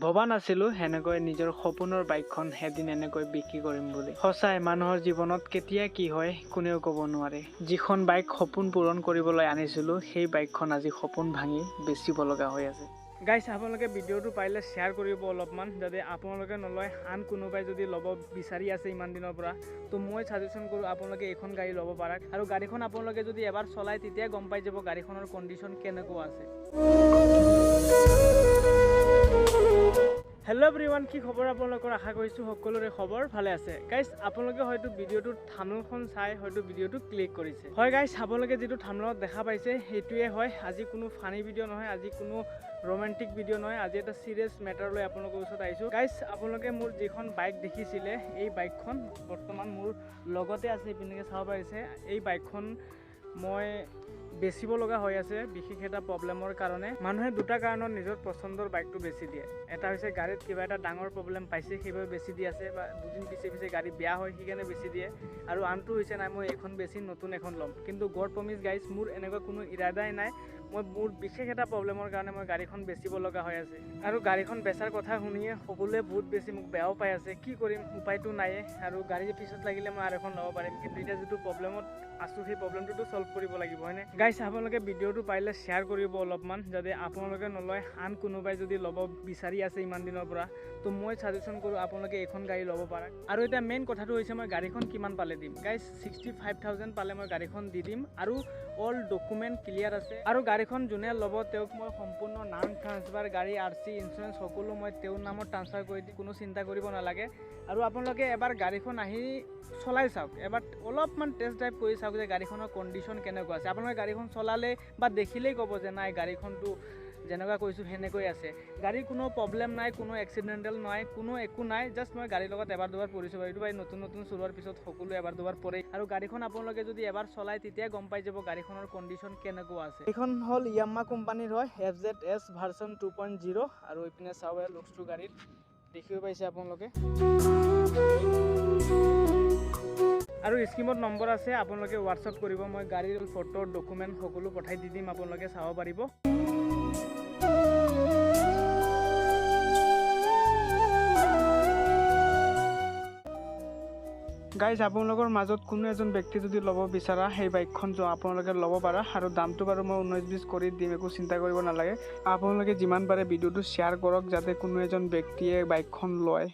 ভবা নাছিলোঁ সেনেকৈ নিজৰ সপোনৰ বাইকখন এদিন এনেকৈ বিক্ৰী কৰিম বুলি। সঁচাই মানুহৰ জীৱনত কেতিয়া কি হয় কোনেও ক'ব নোৱাৰে। যিখন বাইক সপোন পূৰণ কৰিবলৈ আনিছিলোঁ, সেই বাইকখন আজি সপোন ভাঙি বেচিব লগা হৈ আছে। গাইছ, আপোনালোকে ভিডিঅ'টো পাৰিলে শ্বেয়াৰ কৰিব অলপমান, যাতে আপোনালোকে নলয় আন কোনোবাই যদি ল'ব বিচাৰি আছে ইমান দিনৰ পৰা, তো মই ছাজেশ্যন কৰোঁ আপোনালোকে এইখন গাড়ী ল'ব পাৰে। আৰু গাড়ীখন আপোনালোকে যদি এবাৰ চলায় তেতিয়া গম পাই যাব গাড়ীখনৰ কণ্ডিশ্যন কেনেকুৱা আছে। হেল্ল' এভৰিৱান, কি খবৰ আপোনালোকৰ? আশা কৰিছোঁ সকলোৰে খবৰ ভালে আছে। গাইজ, আপোনালোকে হয়তো ভিডিঅ'টোৰ থাম্বনেইলখন চাই হয়তো ভিডিঅ'টো ক্লিক কৰিছে। হয় গাইজ, আপোনালোকে যিটো থাম্বনেইলত দেখা পাইছে সেইটোৱে হয়। আজি কোনো ফানি ভিডিঅ' নহয়, আজি কোনো ৰোমান্টিক ভিডিঅ' নহয়, আজি এটা চিৰিয়াছ মেটাৰ লৈ আপোনালোকৰ ওচৰত আহিছোঁ। গাইজ, আপোনালোকে মোৰ যিখন বাইক দেখিছিলে, এই বাইকখন বৰ্তমান মোৰ লগতে আছে, ইপিনেকে চাব পাৰিছে। এই বাইকখন মই বেচিব লগা হৈ আছে বিশেষ এটা প্ৰব্লেমৰ কাৰণে। মানুহে দুটা কাৰণত নিজৰ পচন্দৰ বাইকটো বেচি দিয়ে। এটা হৈছে গাড়ীত কিবা এটা ডাঙৰ প্ৰব্লেম পাইছে সেইবাবে বেচি দি আছে, বা দুদিন পিছে পিছে গাড়ী বেয়া হয় সেইকাৰণে বেচি দিয়ে। আৰু আনটো হৈছে নাই মই এইখন বেচি নতুন এখন ল'ম। কিন্তু গড প্ৰমিছ গাইজ, মোৰ এনেকুৱা কোনো ইৰাদাই নাই। মই মোৰ বিশেষ এটা প্ৰব্লেমৰ কাৰণে মই গাড়ীখন বেচিব লগা হৈ আছে। আৰু গাড়ীখন বেচাৰ কথা শুনিয়ে সকলোৱে বহুত বেছি মোক বেয়াও পাই আছে। কি কৰিম, উপায়টো নাইয়ে। আৰু গাড়ীৰ পিছত লাগিলে মই আৰু এখন ল'ব পাৰিম, কিন্তু এতিয়া যিটো প্ৰব্লেমত আছোঁ সেই প্ৰব্লেমটোতো ছল্ভ কৰিব লাগিব, হয়নে? গাইজ, আপোনালোকে ভিডিঅ'টো পাৰিলে শ্বেয়াৰ কৰিব অলপমান, যাতে আপোনালোকে নলয় আন কোনোবাই যদি ল'ব বিচাৰি আছে ইমান দিনৰ পৰা, তো মই ছাজেশ্যন কৰোঁ আপোনালোকে এইখন গাড়ী ল'ব পাৰে। আৰু এতিয়া মেইন কথাটো হৈছে মই গাড়ীখন কিমান পালে দিম। গাইজ, 65,000 পালে মই গাড়ীখন দি দিম। আৰু অল ডকুমেণ্ট ক্লিয়াৰ আছে। আৰু গাড়ীখন যোনে ল'ব তেওঁক মই সম্পূৰ্ণ নাম ট্ৰান্সফাৰ, গাড়ী আৰ চি, ইঞ্চুৰেঞ্চ সকলো মই তেওঁৰ নামত ট্ৰান্সফাৰ কৰি দিম, কোনো চিন্তা কৰিব নালাগে। আৰু আপোনালোকে এবাৰ গাড়ীখন আহি চলাই চাওক, এবাৰ অলপমান টেষ্ট ড্ৰাইভ কৰি চাওক যে গাড়ীখনৰ কণ্ডিশ্যন কেনেকুৱা আছে। আপোনালোকে গাড়ীখন চলালে বা দেখিলেই ক'ব যে নাই গাড়ীখনটো যেনেকুৱা কৈছোঁ সেনেকৈ আছে, গাড়ীৰ কোনো প্ৰব্লেম নাই, কোনো এক্সিডেণ্টেল নাই, কোনো একো নাই। জাষ্ট মই গাড়ীৰ লগত এবাৰ দুবাৰ পৰিছোঁ, এইটো বাই নতুন নতুন চলোৱাৰ পিছত সকলোৱে এবাৰ দুবাৰ পৰে। আৰু গাড়ীখন আপোনালোকে যদি এবাৰ চলায় তেতিয়া গম পাই যাব গাড়ীখনৰ কণ্ডিশ্যন কেনেকুৱা আছে। এইখন হ'ল য়ামা কোম্পানীৰ হয়, FZS version 2.0। আৰু এইপিনে চাব লুকছটো গাড়ীৰ দেখিব পাইছে আপোনালোকে। আৰু স্ক্ৰীণত নম্বৰ আছে, আপোনালোকে হোৱাটছআপ কৰিব, মই গাড়ীৰ ফটো ডকুমেণ্ট সকলো পঠাই দি দিম, আপোনালোকে চাব পাৰিব। গাইজ, আপোনালোকৰ মাজত কোনো এজন ব্যক্তি যদি ল'ব বিচাৰা সেই বাইকখন আপোনালোকে ল'ব পাৰা। আৰু দামটো বাৰু মই 19-20 কৰি দিম, একো চিন্তা কৰিব নালাগে। আপোনালোকে যিমান পাৰে ভিডিঅ'টো শ্বেয়াৰ কৰক যাতে কোনো এজন ব্যক্তিয়ে বাইকখন লয়।